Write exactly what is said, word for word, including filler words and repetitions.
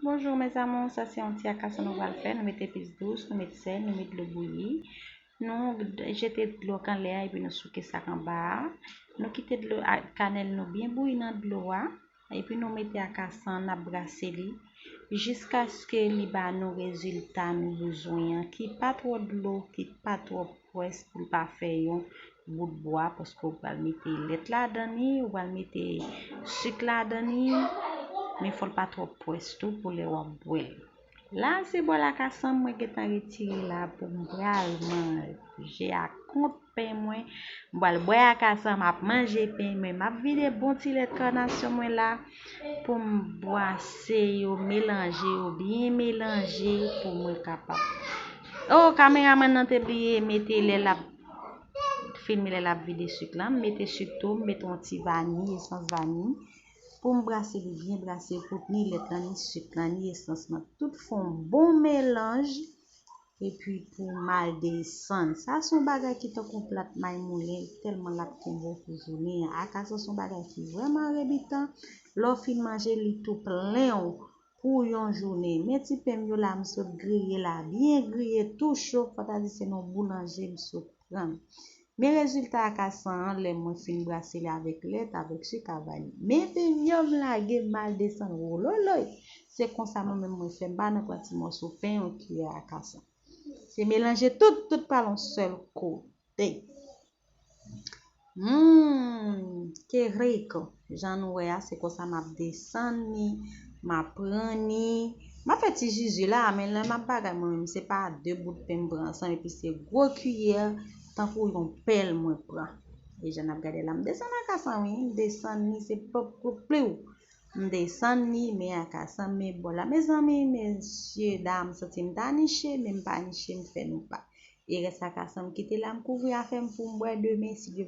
Bonjou mes amours, sa se yon ti akasan nou pral fè. Nou met epis dous, nou met sèl, nou met dlo bouyi. Nou jete dlo k anlè a epi nou souke sa k anba a. Nou kite dlo a, kanèl nou byen bouyi nan dlo a. Epi nou mete akasan an, n ap brase li jiskaske li ba nou rezilta nou bezwen an, ki pa twò dlo, ki pa twò pwès pou l pa fè yon bout bwa, paske ou pral mete lèt ladan li, ou pral mete sik ladan li, men fò l pa twò pwès tou pou lè w ap bwè l. La se bòl akasan m mwen gentan retire la pou m pral manje ak kont pen mwen. M pral bwè akasan, m ap manje pen mwen, m ap vide bon ti lèt kanasyon mwen la pou m bwase yo, melanje yo, byen melanje pou mwen kapab. Oh, kameramann nan te bliye mete lè l ap filme lè l ap vide sik la. M mete sik tou, m mete yon ti vaniy, esans vaniy. Pou m brase li byen brase pou ni lèt lan, ni sik lan, ni esans lan. Tout fè yon bon melanj. Epi pou m al desann. Sa se yon bagay ki tankou plat may moulen, tèlman l ap kenbe w pou jounen an. Akasan se yon bagay ki vrèman rebitan. Lè w fin manje, li tou plen w pou yon jounen. Men ti pen m yo la, m sot griye la, byen griye, tou cho, fò ta di se nan boulanje m sot pran l. Men rezilta akasan an lè mwen fin brase li avèk lèt, avèk sik, ak vaniy. Men pen m yo m lage m al desann wololoy. Se konsa mwen menm mwen fè, m pa nan pran ti mòso pen, yon kiyè akasan. Se melanje tout, tout pral yon sèl kote. Hum, qué rico. Jan nou wè a, se konsa m ap desann li, m ap pran li. M ap fè ti zizi la, men lè m ap bagay mwen menm, se pa de bout pen m pran ansanm, epi se gwo kiyè, tankou yon pèl mwen pran. E jan n ap gade la, m desann akasan wi, m desann li, se pop pou pliw. M desann li, men akasan, men bòl la. Mezanmi, mesye, dam, santi m ta niche, men m pa niche, m fè nou pa. E rès akasan m kite la, m kouvri afè m pou m bwè demen, si Dye vle.